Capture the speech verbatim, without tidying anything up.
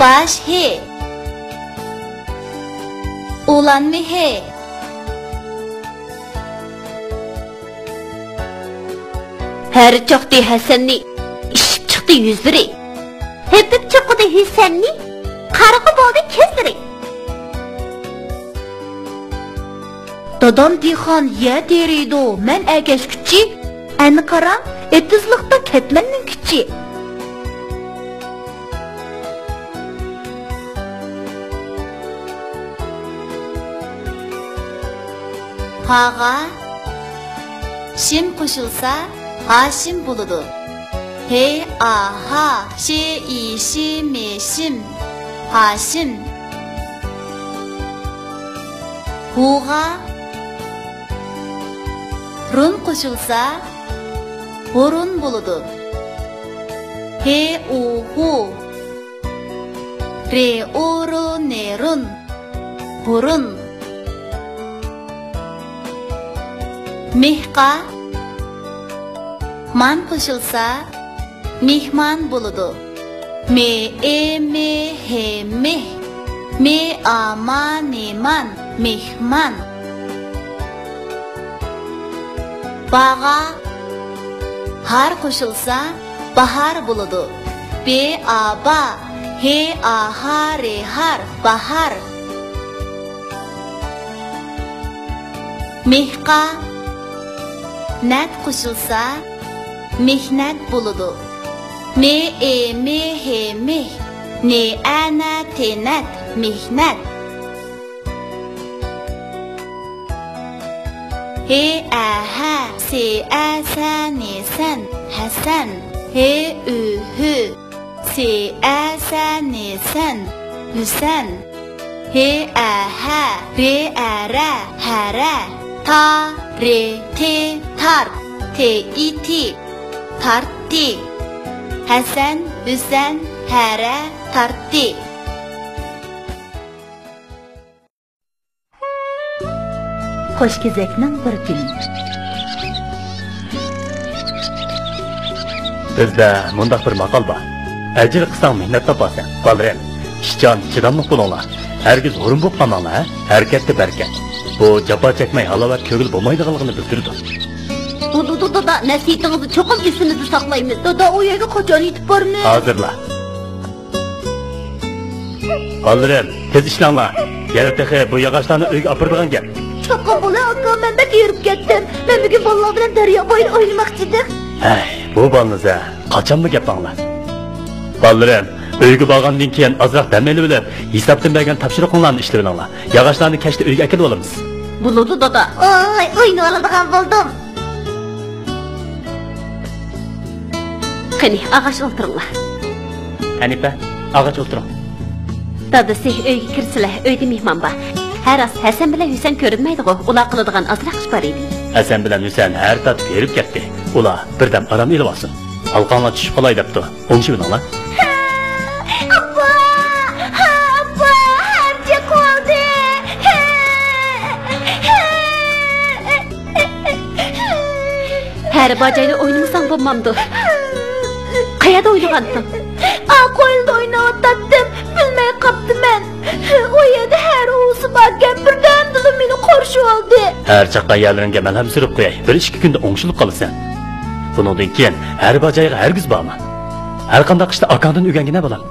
باش ھې. ئۇلان مېھى. ھەر چاقتى ھەسەننى، ئىششىپ چىقتى يۈزلىرى. ھېپىپ چوقۇدى ھۈسەننى، قارىغۇ بولدى كۆزلىرى. دادام دېھقان يەر تېرىيدۇ، مەن ئەگەشكۈچى. ئەنە قاراڭ، ئېتىزلىقتا كەتمەننىڭ كۈچى. ھاغا شىن قوشۇلسا، ھاشىم بولىدۇ. ھې، ئا، ھا، شې، ئى، شى، مې، شىم. ھاشىم. ھۇغا رۇن قوشۇلسا، ھۇرۇن بولىدۇ. ھې، ئۇ، ھۇ. رې، ئۇ، رۇ، نې، رۇن. ھۇرۇن. مېھقا مان قوشۇلسا، مېھمان بولىدۇ. مې، ئې، مې، ھې، مېھ. مې، ئا، ما، نې، مان. مېھمان. باغا ھار قوشۇلسا، باھار بولىدۇ. بې، ئا، با. ھې، ئا، ھا، رې، ھار. باھار. مېھقا نەت قوشۇلسا، مېھنەت بولىدۇ. مې، ئې، مې، ھې، مېھ. نې، ئە، نە، تې، نەت. مېھنەت. ھې، ئە، ھە، سې، ئە، سە، نې، سەن. ھەسەن. ھې، ئۈ، ھۈ. سې، ئە، سە، نې، سەن. ھۈسەن. ھې، ئە، ھە، رې، ئە، رە، ھەرە. تا، رې، تې، تارت. تې، ئى، تى، تارتتى. ھەسەن، ھۈسەن، ھەرە، تارتتى. قوش كېزەكنىڭ بىر كۈنى. بىزدە مۇنداق بىر ماقال بار: ئەجىر قىلساڭ مېھنەت تاپارسەن. بالىلىرىم، ئىشچان، چىداملىق بولۇڭلار. ھەرگىز ھۇرۇن بولۇپ قالماڭلار، ھە؟ ھەرىكەتتە بەرىكەت. بۇ جاپا چەكمەي ھالاۋەت كۆڭۈل بولمايدىغانلىقىنى بىلدۈرىدۇ. بولىدۇ دادا، نەسىھىتىڭىزنى چوقۇم ئېسىمىزدە ساقلايمىز. دادا، ئۇ يەرگە قاچان يېتىپ بارىمىز؟ ھازىرلا. بالىلىرىم، تېز ئىشلەڭلار. يەنە تېخى بۇ ياغاچلارنى ئۆيگە ئاپىرىدىغان گەپ. چوقۇم بولە ئاكا، مەن بەك ھېرىپ كەتتىم. مەن بۈگۈن بالىلار بىلەن دەريا بويىدا ئوينىماقچىدىم. ھەي، بۇ بالىلىرىم، قاچانمۇ گەپ ئاڭلاڭ. بالىلىرىم، ئۆيگە بارغاندىن كېيىن ئازراق دەم ئېلىۋېلىپ، ھېسابتىن بەرگەن تاپشۇرۇقۇڭلارنى ئىشلىۋېلىڭلار. ياغاچلارنى كەچتە ئۆيگە ئەكېلىۋالىمىز. بولىدۇ دادا. ئاي، ئوينىۋالىدىغان بولدۇم. قېنى، ئاغاچ ئولتۇرۇڭلار. ھەنىپە، ئاغاچ ئولتۇرۇڭ. دادىسى، ئۆيگە كىرسىلە، ئۆيدە مېھمان بار. ھە راست، ھەسەن بىلەن ھۈسەن كۆرۈنمەيدىغۇ، ئۇلار قىلىدىغان ئازراق ئىش بار ئىدى. ھەسەن بىلەن ھۈسەن ھەر تارتىپ ھېرىپ كەتتى. ئۇلار بىردەم ئارام ئېلىۋالسۇن. ھالقاڭلار چۈشۈپ قالاي دەپتۇ. ئوڭشىۋېلىڭلار. ئاپا! ھا، ئاپا! ھەر چىقىۋالدى! ھەر باجايدا ئوينىمىساڭ بولمامدۇ؟ قەيەردە ئوينىغانتىڭ؟ ئا، قويلىدا ئويناۋاتاتتىم. بىلمەي قاپتىمەن. ئۇ يەردە ھەر ئۇۋىسى باركەن، بىردەمدىلا مېنى قورشىۋالدى. ھەر چاققان يەرلىرىڭگە مەلھەم سۈرۈپ قوياي، بىر ئىككى كۈندە ئوڭشىلىپ قالىسەن. بۇنىڭدىن كېيىن ھەر باجايغا ھەرگىز بارما. ھەر قانداق ئىشتا ئاكاڭدىن ئۆگەنگىنە، بالام.